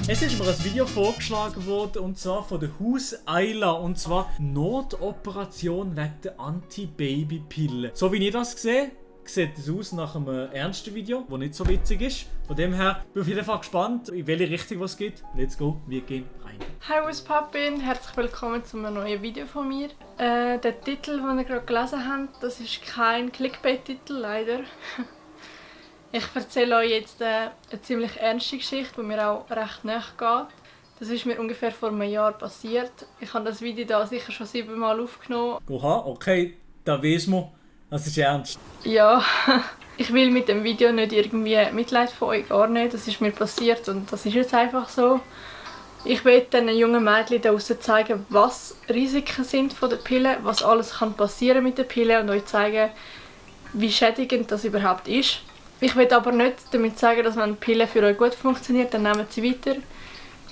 Es ist mir ein Video vorgeschlagen worden, und zwar von der Haus Ayla, und zwar Notoperation wegen der Anti-Baby-Pille. So wie ich das sehe, sieht es aus nach einem ernsten Video, das nicht so witzig ist. Von dem her bin ich auf jeden Fall gespannt, in welche Richtung es geht. Let's go, wir gehen rein. Hi, was Pappin, herzlich willkommen zu einem neuen Video von mir. Der Titel, den ihr gerade gelesen habt, das ist kein Clickbait-Titel, leider. Ich erzähle euch jetzt eine ziemlich ernste Geschichte, die mir auch recht nahe geht. Das ist mir ungefähr vor einem Jahr passiert. Ich habe das Video da sicher schon 7 Mal aufgenommen. Oha, okay, da wissen wir, das ist ernst. Ja, ich will mit dem Video nicht irgendwie Mitleid von euch, gar nicht. Das ist mir passiert und das ist jetzt einfach so. Ich will den jungen Mädchen da draussen zeigen, was Risiken sind von der Pille, was alles kann passieren mit der Pille und euch zeigen, wie schädigend das überhaupt ist. Ich will aber nicht damit sagen, dass wenn eine Pille für euch gut funktioniert, dann nehmt sie weiter.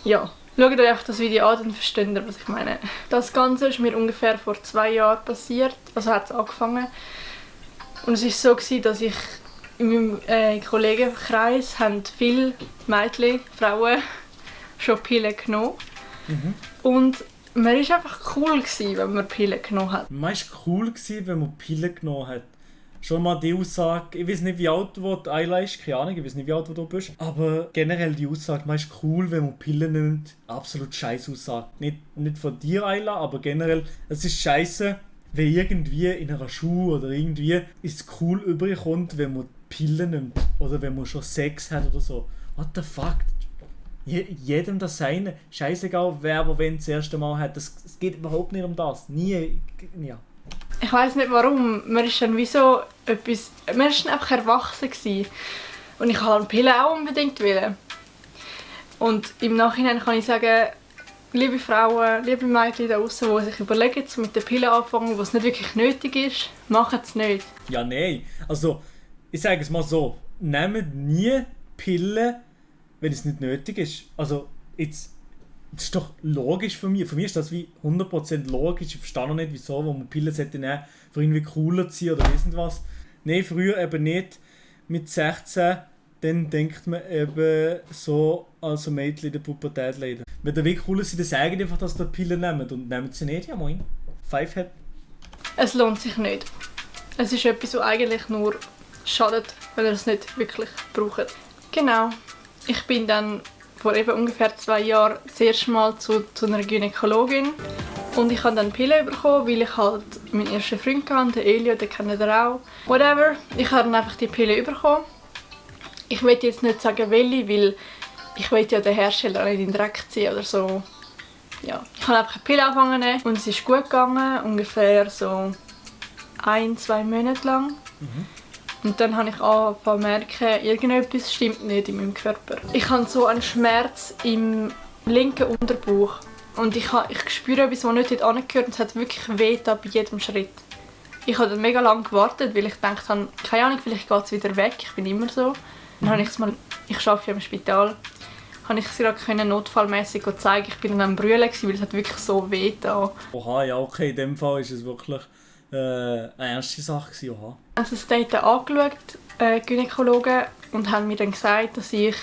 Ja, schaut euch einfach das Video an, dann versteht ihr, was ich meine. Das Ganze ist mir ungefähr vor 2 Jahren passiert, also hat es angefangen. Und es war so, dass ich in meinem Kollegenkreis haben viele Mädchen, Frauen schon Pillen genommen. Und man war einfach cool, wenn man Pillen genommen hat. Man war cool, wenn man Pillen genommen hat. Schon mal die Aussage, ich weiß nicht, wie alt du Ayla ist, keine Ahnung, ich weiß nicht, wie alt du bist. Aber generell die Aussage, man ist cool, wenn man Pillen nimmt, absolut scheiß Aussage. Nicht von dir, Ayla, aber generell, es ist scheiße, wenn irgendwie in einer Schule oder irgendwie ist cool überkommt, wenn man Pillen nimmt. Oder wenn man schon Sex hat oder so. What the fuck? Jedem das Seine. Scheißegal, wer aber wenn das erste Mal hat. Es geht überhaupt nicht um das. Nie. Ja. Ich weiss nicht warum, man ist dann wie so etwas, man ist dann einfach erwachsen gewesen. Und ich wollte Pillen auch unbedingt wollen. Und im Nachhinein kann ich sagen, liebe Frauen, liebe Mädchen da draussen, die sich überlegen, so mit der Pille anfangen, wo es nicht wirklich nötig ist, machen es nicht. Ja, nein. Also, ich sage es mal so, nehmt nie Pillen, wenn es nicht nötig ist. Also, jetzt... Das ist doch logisch für mich. Für mich ist das wie 100% logisch. Ich verstehe noch nicht, wieso, wo man Pillen nehmen für irgendwie cooler zu ziehen oder was. Nein, früher eben nicht. Mit 16, dann denkt man eben so als ein Mädchen in der Pubertät leider. Wenn ihr wirklich cooler seid, dann sagt einfach, dass ihr Pillen nehmt. Und nehmt sie nicht, ja moin. Pfeifhead. Es lohnt sich nicht. Es ist etwas, was eigentlich nur schadet, wenn ihr es nicht wirklich braucht. Genau. Ich bin dann vor eben ungefähr 2 Jahren das erste Mal zu einer Gynäkologin. Und ich habe dann Pillen bekommen, weil ich halt meinen ersten Freund hatte, den Elio, den kennt ihr auch. Whatever, ich habe dann einfach die Pillen bekommen. Ich will jetzt nicht sagen, welche, weil ich will ja den Hersteller nicht in den Dreck ziehen oder so. Ja, ich habe einfach eine Pille angefangen und es ist gut gegangen, ungefähr so 1-2 Monate lang. Und dann habe ich angefangen zu merken, irgendetwas stimmt nicht in meinem Körper. Ich habe so einen Schmerz im linken Unterbauch. Und ich spüre etwas, das nicht dort angehört, und es hat wirklich weh bei jedem Schritt. Ich habe dann mega lange gewartet, weil ich gedacht habe, keine Ahnung, vielleicht geht es wieder weg, ich bin immer so. Dann habe ich arbeite ja im Spital, habe ich es gerade notfallmässig zeigen. Ich bin dann am Brüllen, weil es hat wirklich so weh da. Oha, ja okay, in dem Fall ist es wirklich eine ernste Sache gewesen, oha. Also das Date angeschaut, Gynäkologen, und haben mir dann gesagt, dass ich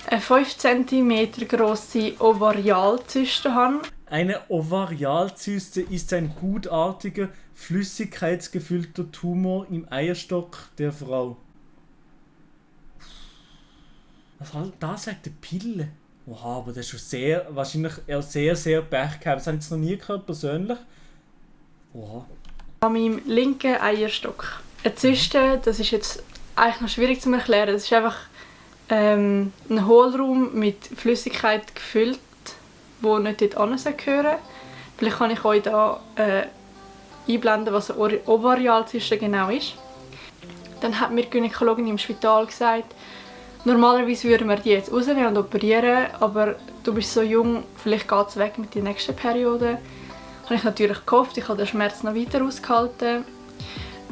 eine 5 cm grosse Ovarialzyste habe. Eine Ovarialzyste ist ein gutartiger, flüssigkeitsgefüllter Tumor im Eierstock der Frau. Was halt das sagt, eine Pille? Oha, aber das ist schon wahrscheinlich sehr, sehr Pech gehabt. Das habe ich jetzt noch nie gehört, persönlich. Oha. An meinem linken Eierstock. Eine Zyste, das ist jetzt eigentlich noch schwierig zu erklären. Das ist einfach ein Hohlraum mit Flüssigkeit gefüllt, die nicht dort hingehören. Vielleicht kann ich euch da einblenden, was eine Ovarialzyste genau ist. Dann hat mir die Gynäkologin im Spital gesagt, normalerweise würden wir die jetzt rausnehmen und operieren, aber du bist so jung, vielleicht geht es weg mit der nächsten Periode. Habe ich natürlich gehofft, ich habe den Schmerz noch weiter ausgehalten.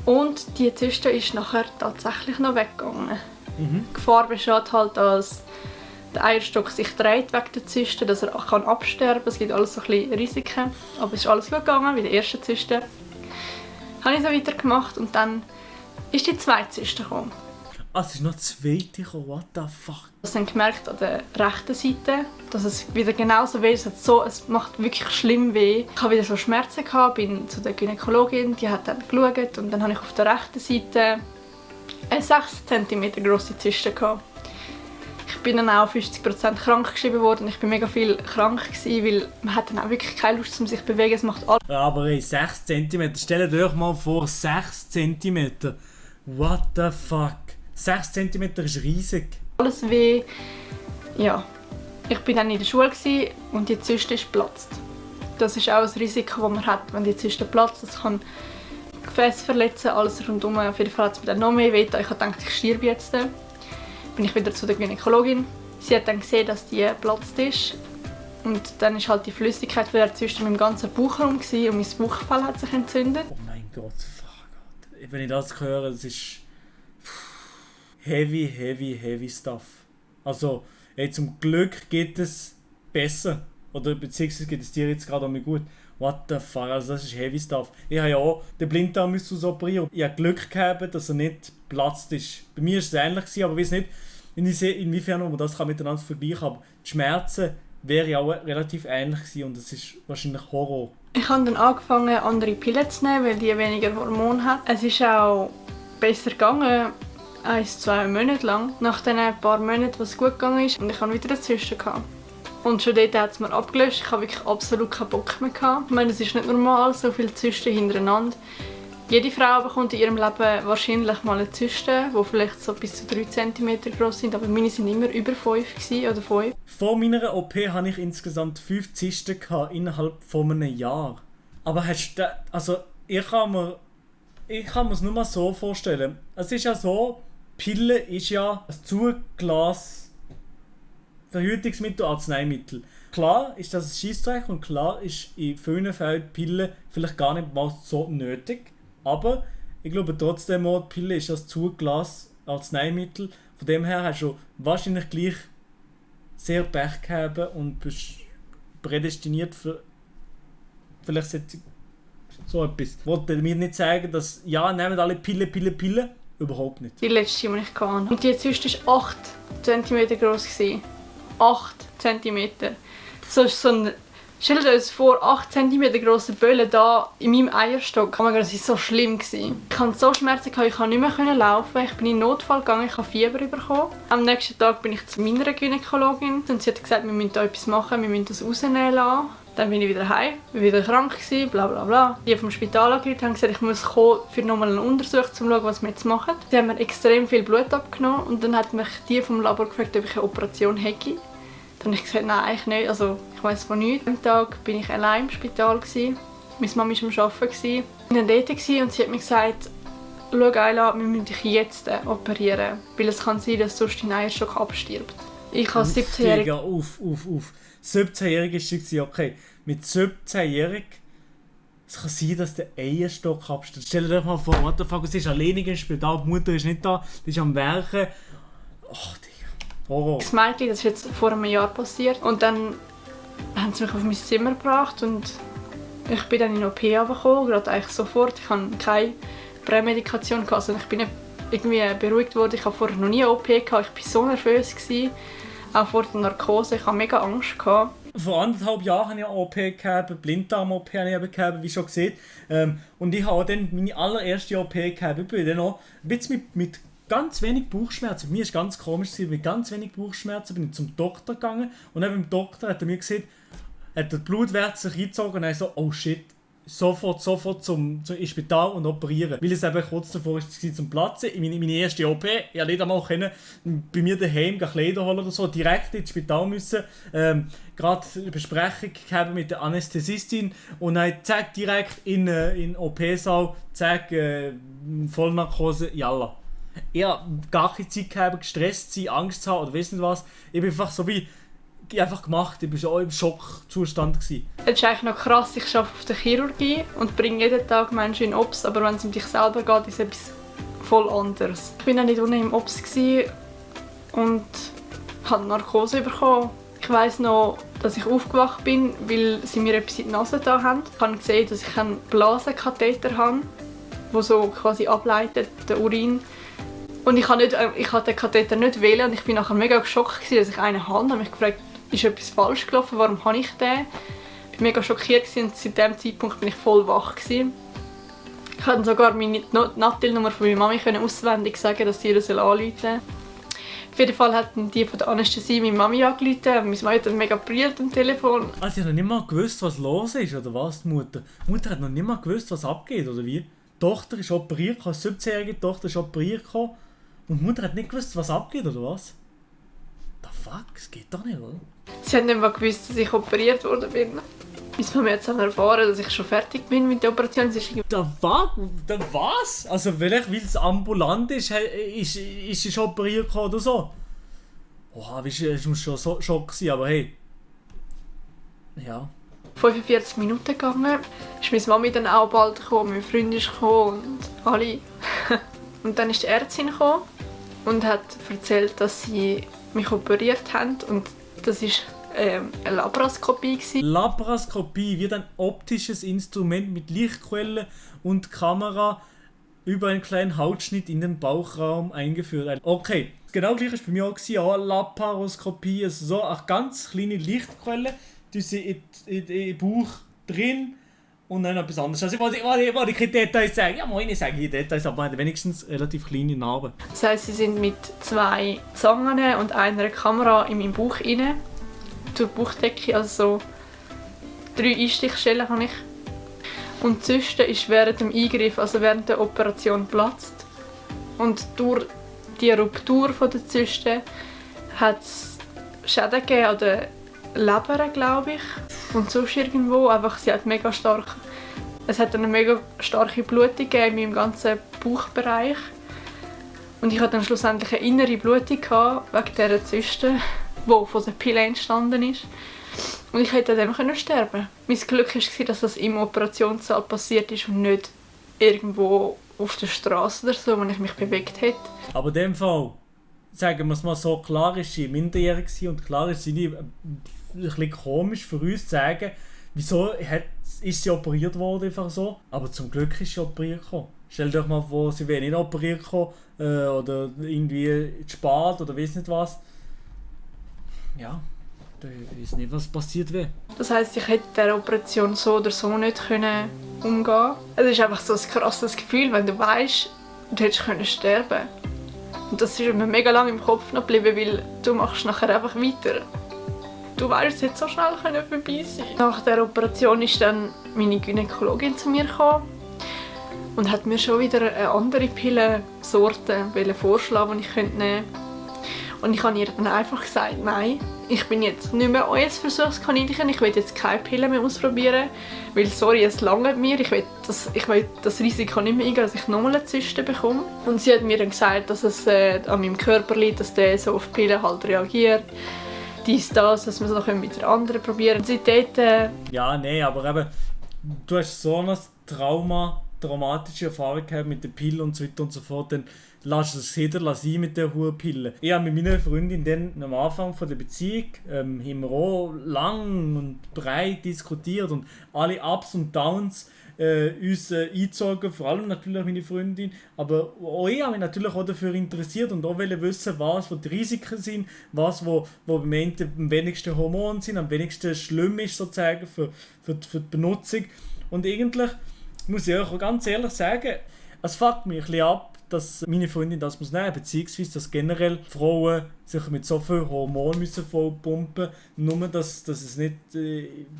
Und die Zyste ist nachher tatsächlich noch weggegangen. Die Gefahr besteht halt, dass der Eierstock sich dreht wegen der Zyste, dass er auch absterben kann. Es gibt alles so ein bisschen Risiken. Aber es ist alles gut gegangen, wie der erste Zyste. Habe ich so weitergemacht und dann ist die zweite Zyste gekommen. es ist noch eine zweite gekommen, what the fuck? Ich habe dann gemerkt an der rechten Seite, dass es wieder genauso weh ist. Es macht wirklich schlimm weh. Ich hatte wieder so Schmerzen, bin zu der Gynäkologin, die hat dann geschaut und dann habe ich auf der rechten Seite eine 6 cm grosse Zyste gehabt. Ich bin dann auch 50% krank geschrieben worden. Ich war mega viel krank, weil man hat dann auch wirklich keine Lust, um sich zu bewegen. Es macht alles. Aber ey, 6 cm, stellt euch mal vor, 6 cm. What the fuck? 6 cm ist riesig. Alles weh. Ja, ich war dann in der Schule und die Zyste ist geplatzt. Das ist auch ein Risiko, das man hat, wenn die Zyste platzt. Das kann Gefäß verletzen, alles rundum. Auf jeden Fall hat es mir dann noch mehr weh. Ich habe gedacht, ich sterbe jetzt. Bin ich wieder zu der Gynäkologin. Sie hat dann gesehen, dass die geplatzt ist. Und dann ist halt die Flüssigkeit von der Zyste in meinem ganzen Bauch herum und mein Bauchfell hat sich entzündet. Oh mein Gott, fuck. Wenn ich das höre, es ist heavy stuff. Also, ey, zum Glück geht es besser. Oder beziehungsweise geht es dir jetzt gerade auch mal gut. What the fuck, also das ist heavy stuff. Ich habe ja auch den Blinddarm operieren. Ich habe Glück gehabt, dass er nicht geplatzt ist. Bei mir war es ähnlich, aber ich weiß nicht, inwiefern man das miteinander vergleichen kann. Aber die Schmerzen wären auch relativ ähnlich gewesen und es ist wahrscheinlich Horror. Ich habe dann angefangen, andere Pillen zu nehmen, weil die weniger Hormone hat. Es ist auch besser gegangen, 1-2 Monate lang. Nach den paar Monaten, wo es gut gegangen ist, und ich hatte wieder eine Zyste. Und schon dort hat es mir abgelöst. Ich hatte wirklich absolut keinen Bock mehr. Ich meine, es ist nicht normal, so viele Zysten hintereinander. Jede Frau bekommt in ihrem Leben wahrscheinlich mal eine Zyste, die vielleicht so bis zu 3 cm groß sind, aber meine waren immer über 5 oder 5. Vor meiner OP hatte ich insgesamt 5 Zysten innerhalb von einem Jahr. Aber hast du, also ich kann mir es nur mal so vorstellen. Es ist ja so, Pille ist ja ein zugelassen Verhütungsmittel, Arzneimittel. Klar ist das ein Scheissdreck und klar ist in vielen Fällen Pille vielleicht gar nicht mal so nötig. Aber ich glaube trotzdem, die Pille ist das zugelassen Arzneimittel. Von dem her hast du wahrscheinlich gleich sehr Pech gehabt und bist prädestiniert für vielleicht so etwas. Ich wollte mir nicht sagen, dass ja, nehmen alle Pille. Überhaupt nicht. Die letzte, die ich hatte. Und die Zyste war 8 cm groß. 8 cm. Stellt euch vor, 8 cm grosse Bölle da in meinem Eierstock. Oh mein Gott, das war so schlimm. Ich hatte so Schmerzen, ich konnte nicht mehr laufen. Ich bin in den Notfall gegangen, ich habe Fieber bekommen. Am nächsten Tag bin ich zu meiner Gynäkologin und sie hat gesagt, wir müssen da etwas machen, wir müssen das rausnehmen lassen. Dann bin ich wieder heim, war wieder krank, bla bla bla. Die vom Spital angerufen haben gesagt, ich muss kommen für nochmal einen Untersuch, um zu schauen, was wir jetzt machen. Sie haben mir extrem viel Blut abgenommen und dann hat mich die vom Labor gefragt, ob ich eine Operation hätte. Dann habe ich gesagt, nein, eigentlich nicht, also ich weiss von nichts. Am Tag war ich allein im Spital. Meine Mama war am Arbeiten. Ich war dann dort und sie hat mir gesagt, schau Ayla, wir müssen dich jetzt operieren, weil es kann sein, dass sonst dein Eierstock abstirbt. Ich habe 17-jährig... Auf. 17-jährig war okay. Mit 17-jährig es kann sein, dass der Eierstock abstirbt. Stell dir mal vor, what the fuck, es ist alleinig im Spital, die Mutter ist nicht da, die ist am Werken. Ach, Horror. Das Mädchen, das ist jetzt vor einem Jahr passiert. Und dann haben sie mich auf mein Zimmer gebracht und ich bin dann in OP gekommen, gerade eigentlich sofort. Ich hatte keine Prämedikation, also ich bin nicht irgendwie beruhigt worden. Ich hatte vorher noch nie eine OP gehabt. Ich war so nervös, auch vor der Narkose. Ich hatte mega Angst. Vor 1,5 Jahren hatte ich eine OP gehabt, Blinddarm-OP gehabt, wie schon gesehen. Und ich habe dann meine allererste OP gehabt. Ich bin dann noch ein bisschen mit ganz wenig Bauchschmerzen. Für mich war es ganz komisch, mit ganz wenig Bauchschmerzen bin ich zum Doktor gegangen und dann beim Doktor hat er mir gesagt, hat der Blutwert sich eingezogen und dann so, oh shit, sofort zum Spital und operieren. Weil es eben kurz davor war zum Platzen. Meine erste OP, ich konnte nicht einmal bei mir daheim Kleider holen oder so, direkt ins Spital müssen. Gerade eine Besprechung gehabt mit der Anästhesistin und dann zack, direkt in den OP-Saal, zack, Vollnarkose, yalla. Ich habe gar keine Zeit gehabt, gestresst zu sein, Angst zu haben oder weiss nicht was. Ich bin einfach so wie einfach gemacht. Ich war schon im Schockzustand. Es ist eigentlich noch krass, ich arbeite auf der Chirurgie und bringe jeden Tag Menschen in Ops, aber wenn es um dich selber geht, ist es etwas voll anderes. Ich war dann nicht unten im Ops und habe Narkose bekommen. Ich weiss noch, dass ich aufgewacht bin, weil sie mir etwas in die Nase da haben. Ich habe gesehen, dass ich einen Blasenkatheter habe, der so quasi ableitet, den Urin. Und ich habe den Katheter nicht wählen und ich bin nachher mega geschockt, dass ich einen habe. Ich habe mich gefragt, ist etwas falsch gelaufen, warum habe ich den? Ich war mega schockiert und seit diesem Zeitpunkt bin ich voll wach. Ich konnte sogar meine Nattelnummer von meiner Mami auswendig sagen, dass sie ihr anrufen soll. Auf jeden Fall hatten die von der Anästhesie meine Mami angerufen und meine Mami hat dann mega gebrüllt am Telefon. Also, sie hat noch nicht mal gewusst, was los ist, oder was, die Mutter? Die Mutter hat noch nicht mal gewusst, was abgeht, oder wie? Die Tochter ist operiert, die 17-jährige Tochter ist operiert und die Mutter hat nicht gewusst, was abgeht, oder was? The fuck? Das geht doch nicht, oder? Sie hat nicht mal gewusst, dass ich operiert worden bin. Meine Mami hat dann erfahren, dass ich schon fertig bin mit der Operation. The fuck? The was? Also vielleicht, weil es ambulant ist sie schon operiert oder so? Oha, es muss schon so Schock sein, aber hey. Ja. 45 Minuten gegangen, ist meine Mami dann auch bald gekommen, mein Freund ist gekommen und alle. Und dann ist die Ärztin gekommen und hat erzählt, dass sie mich operiert haben und das ist eine Laparoskopie gewesen. Laparoskopie wird ein optisches Instrument mit Lichtquelle und Kamera über einen kleinen Hautschnitt in den Bauchraum eingeführt. Okay, genau gleich war bei mir auch Laparoskopie, also so eine ganz kleine Lichtquelle, die sie in den Bauch drin und dann etwas anderes. Also ich wollte keine Details sagen. Ja, ich sage hier Details, aber wenigstens relativ kleine Narben. Das heisst, sie sind mit 2 Zangen und einer Kamera in meinen Bauch rein. Durch die Bauchdecke, also so 3 Einstichstellen habe ich. Und die Zyste ist während dem Eingriff, also während der Operation, geplatzt. Und durch die Ruptur von der Zyste hat es Schäden gegeben an der Leber, glaube ich. Und sonst irgendwo. Einfach, es hat eine mega starke Blutung gegeben in meinem ganzen Bauchbereich. Und ich hatte dann schlussendlich eine innere Blutung wegen dieser Zyste, die von der Pille entstanden ist. Und ich hätte an dem sterben. Mein Glück war, dass das im Operationssaal passiert ist und nicht irgendwo auf der Straße oder so, wo ich mich bewegt hätte. Aber in dem Fall, sagen wir es mal so, klar ist sie minderjährig und klar ist sie nicht, ein bisschen komisch für uns zu sagen, wieso ist sie operiert worden, einfach so. Aber zum Glück ist sie operiert gekommen. Stell dir mal vor, sie wäre nicht operiert gekommen oder irgendwie spät oder weiss nicht was. Ja, ich weiß nicht, was passiert wäre. Das heisst, ich hätte dieser Operation so oder so nicht umgehen können. Es ist einfach so ein krasses Gefühl, wenn du weißt, du hättest sterben können. Und das ist mir mega lange im Kopf noch geblieben, weil du machst nachher einfach weiter. Du weißt, es hätte so schnell vorbei sein. Nach der Operation ist dann meine Gynäkologin zu mir gekommen und hat mir schon wieder eine andere Pillensorte vorschlagen, die ich nehmen könnte. Und ich habe ihr dann einfach gesagt, nein, ich bin jetzt nicht mehr euer Versuchskaninchen, ich will jetzt keine Pillen mehr ausprobieren, weil, sorry, es langt mir, ich will das Risiko nicht mehr eingehen, dass ich nochmal eine Zyste bekomme. Und sie hat mir dann gesagt, dass es an meinem Körper liegt, dass der so auf Pillen halt reagiert. Das, dass wir es noch mit der anderen probieren. Seitdem, ja, nein, aber eben, du hast so eine traumatische Erfahrung gehabt mit den Pillen und so weiter und so fort, dann lass es jeder sein mit der hohen Pille. Ich habe mit meiner Freundin dann am Anfang von der Beziehung haben wir auch lang und breit diskutiert und alle Ups und Downs uns eingezogen, vor allem natürlich meine Freundin, aber auch ich habe mich natürlich auch dafür interessiert und auch wollte wissen, was die Risiken sind, was wo am Ende am wenigsten Hormone sind, am wenigsten schlimm ist sozusagen für die Benutzung. Und eigentlich muss ich auch ganz ehrlich sagen, es fuckt mich ein bisschen ab, dass meine Freundin das muss nehmen, beziehungsweise dass generell Frauen sich mit so viel Hormonen müssen vollpumpen müssen, nur dass es nicht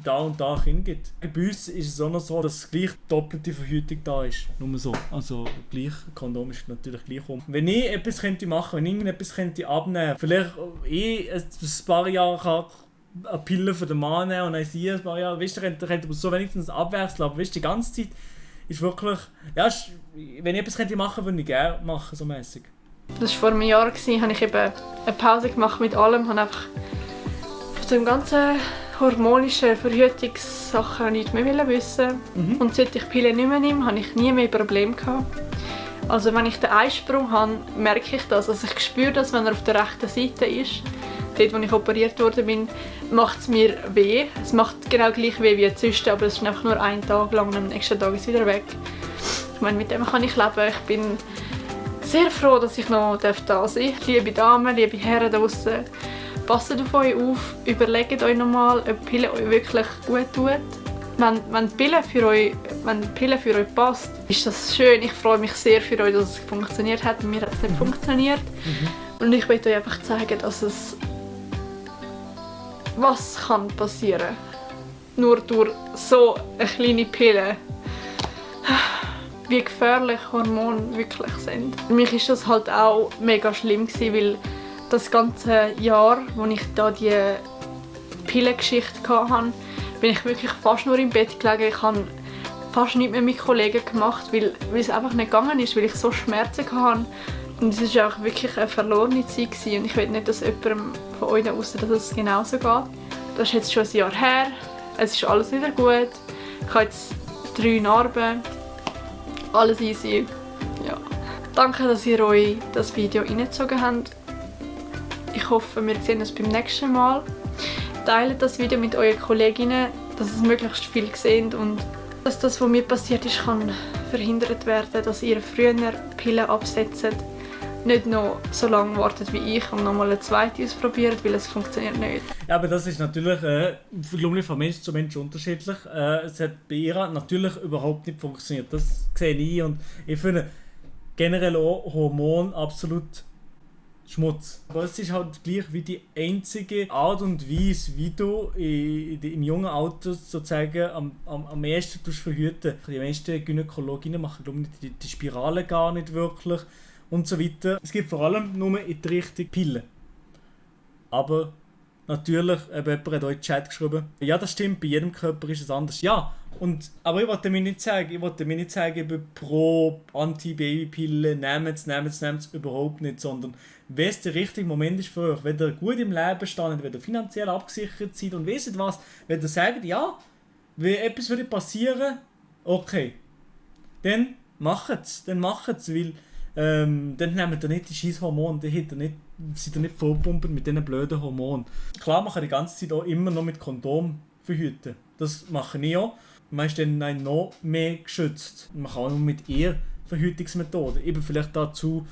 da und da hingeht. Bei uns ist es auch noch so, dass gleich doppelte Verhütung da ist. Nur so. Also gleich, Kondom ist natürlich gleich um. Wenn ich etwas könnte machen, wenn ich irgendetwas könnte abnehmen, vielleicht ein paar Jahre kann eine Pille für den Mann nehmen und dann sie ein paar Jahre, weißt du, könnte man so wenigstens abwechseln, aber weißt, die ganze Zeit ist wirklich, ja, wenn ich etwas könnte machen, würde ich gerne machen, so mäßig. Das war vor einem Jahr, habe ich eben eine Pause gemacht mit allem, habe einfach von den ganzen hormonischen Verhütungssachen nichts mehr wissen. Und seit ich Pille nicht mehr nehme, habe ich nie mehr Probleme gehabt. Also wenn ich den Eisprung habe, merke ich das. Also ich spüre das, wenn er auf der rechten Seite ist. Dort, wo ich operiert worden bin, macht es mir weh. Es macht genau gleich weh wie eine Zyste, aber es ist einfach nur einen Tag lang und am nächsten Tag ist es wieder weg. Ich meine, mit dem kann ich leben. Ich bin sehr froh, dass ich noch da sein darf. Liebe Damen, liebe Herren da draussen, passt auf euch auf, überlegt euch nochmal, ob Pillen euch wirklich gut tut. Wenn die Pille für euch passt, ist das schön. Ich freue mich sehr für euch, dass es funktioniert hat. Mir hat es nicht funktioniert. Und ich möchte euch einfach zeigen, dass es was kann passieren. Nur durch so eine kleine Pille. Wie gefährlich Hormone wirklich sind. Für mich war das halt auch mega schlimm, weil das ganze Jahr, als ich da die Pillengeschichte hatte, bin ich wirklich fast nur im Bett gelegen. Ich habe fast nichts mehr mit Kollegen gemacht, weil es einfach nicht gegangen ist, weil ich so Schmerzen hatte. Und es war auch wirklich eine verlorene Zeit und ich will nicht, dass jemandem von euch da draussen, dass es genauso geht. Das ist jetzt schon ein Jahr her. Es ist alles wieder gut. Ich habe jetzt 3 Narben. Alles easy. Ja. Danke, dass ihr euch das Video reingezogen habt. Ich hoffe, wir sehen uns beim nächsten Mal. Teilt das Video mit euren Kolleginnen, dass es möglichst viel sehen und dass das, was mir passiert ist, kann verhindert werden, dass ihr früher Pillen absetzt. Nicht noch so lange wartet wie ich und nochmal eine zweite ausprobiert, weil es funktioniert nicht. Ja, aber das ist natürlich von Mensch zu Mensch unterschiedlich. Es hat bei ihr natürlich überhaupt nicht funktioniert. Das sehe ich und ich finde generell auch Hormone absolut Schmutz. Aber es ist halt gleich wie die einzige Art und Weise, wie du im jungen Alter sozusagen am ehesten verhüten. Die meisten Gynäkologinnen machen, glaube ich, die Spirale gar nicht wirklich und so weiter. Es gibt vor allem nur in die Richtung Pillen. Aber natürlich, jemand hat euch in den Chat geschrieben, ja, das stimmt, bei jedem Körper ist es anders. Ja, aber ich wollte mir nicht sagen, eben pro Anti-Baby-Pillen, nehmt es überhaupt nicht, sondern wenn es der richtige Moment ist für euch, wenn ihr gut im Leben steht, wenn ihr finanziell abgesichert seid und wisst was, wenn ihr sagt, ja, wenn etwas würde passieren, okay, dann macht es, weil dann nehmt ihr nicht die scheiß Hormone, seid ihr nicht vollpumpt mit diesen blöden Hormonen. Klar, man kann die ganze Zeit auch immer noch mit Kondom verhüten. Das mache ich auch. Man ist dann noch mehr geschützt. Man kann auch nur mit Verhütungsmethoden. Eben vielleicht da zu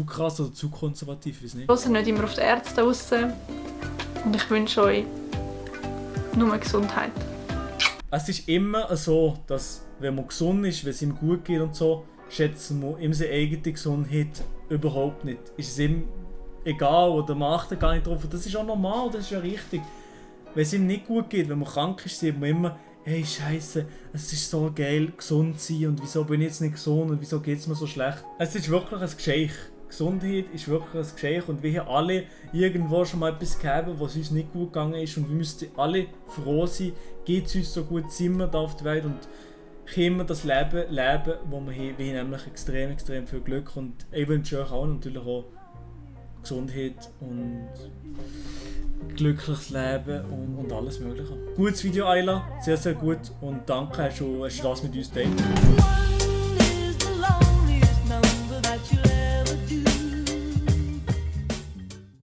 krass oder zu konservativ. Ist nicht. Hört nicht immer auf die Ärzte raus. Und ich wünsche euch nur Gesundheit. Es ist immer so, dass wenn man gesund ist, wenn es ihm gut geht und so, schätzen wir ihm seine eigene Gesundheit überhaupt nicht. Ist es ihm egal oder man achtet gar nicht drauf. Das ist auch normal, das ist ja richtig. Wenn es ihm nicht gut geht, wenn man krank ist, sieht man immer, hey Scheiße, es ist so geil, gesund zu sein und wieso bin ich jetzt nicht gesund und wieso geht es mir so schlecht. Es ist wirklich ein Geschenk. Gesundheit ist wirklich ein Geschenk und wir haben alle irgendwo schon mal etwas gehabt, was uns nicht gut gegangen ist und wir müssten alle froh sein, geht es uns so gut, sind wir da auf der Welt und können wir das Leben, wo wir haben. Wir haben nämlich extrem viel Glück und ich wünsche euch auch natürlich auch Gesundheit und glückliches Leben und alles Mögliche. Gutes Video, Ayla, sehr gut und danke, hast du das mit uns geteilt.